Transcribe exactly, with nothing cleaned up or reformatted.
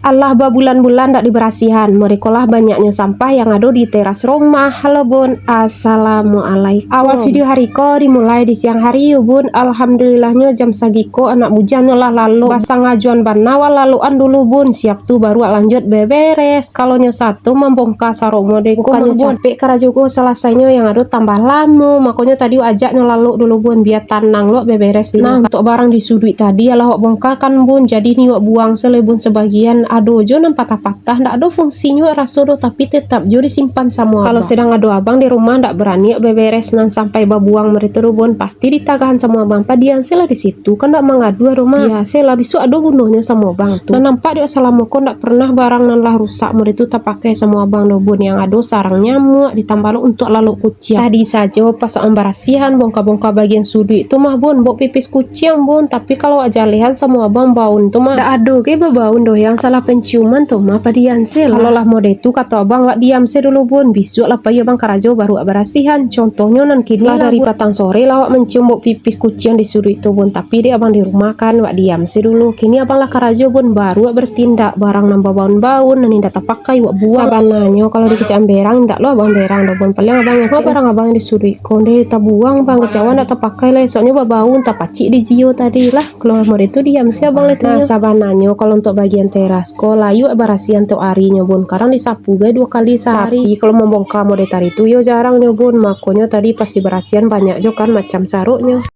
Alah babulan-bulan dak dibarasihan, mereko lah banyaknyo sampah yang ado di teras rumah. Halo bun, assalamualaikum. Awal video hari ko dimulai di siang hari yo bun. Alhamdulillahnyo jam sagiko anak bujangnyo lah lalok. Basangajoan bana wak lalokan dulu bun, siap tu baru wak lanjut beberes. Kalau nyo sato mambongka sarok modeko. Bukannyo capek karajo ko salasainyo, yang ado tambah lamo, makonyo tadi wak ajak nyo lalok dulu bun, bia tanang lo beberes dulu. Nah, untuak barang di suduik tadi alah wak bongkakan bun, jadi ni wak buang se lai bun sebagian, ado jo nan patah-patah, ndak ado fungsinyo wak raso doh, tapi tetap jo disimpan samo abang. Kalau sedang ado abang di rumah ndak barani wak beberes nan sampai babuang modeko doh bun, pasti ditagahan samo abang, padian se lah di situ. Tu kan ndak mangadu doh mah. Bia se lah, bisuak ado gunonyo samo abang tu. Nan nampak dek salamo ko ndak pernah barang nan lah rusak model tu tapakai samo abang doh bun, yang ado sarang nyamuak, ditambah lo untuak lalok kuciang. Tadi sajo pas wak barasihan, bongka-bongka bagian suduik tu mah bun, bau pipis kuciang bun, tapi kalau wak jalehan samo abang baun tu mah ndak ado ge babaun doh, yang salah penciuman tu mah padian se lah. Kalau lah model tu kato abang, wak diam se dulu bun, bisuak lah pai abang karajo baru wak barasihan. Contohnyo nan kini lah, dari patang sore lah wak mancium bau pipis kuciang di suduik tu bun, tapi dek abang di rumah kan, wak diam se dulu. Kini abang lah karajo bun, baru wak bertindak. Barang nan babaun-baun, nan indak tapakai wak buang. Sabananyo kalau dikecek berang, indak lo abang berang doh bun, paling abang ngecek barang abang di suduik ko deh tabuang bang, kecek awak ndak tapakai lah, esoknyo babaun, tapacik di jio tadi lah. Kalau model tu diam se abang lah tu. Nah, sabananyo kalau untuak bagian teras ko, layuak barasihan tiok arinyo bun, kadang disapu gai duo kali sahari. Tapi kalau mambongka model tadi tu yo jarang nyo bun, makonyo tadi pas dibarasihan banyak jo kan macam saroknyo.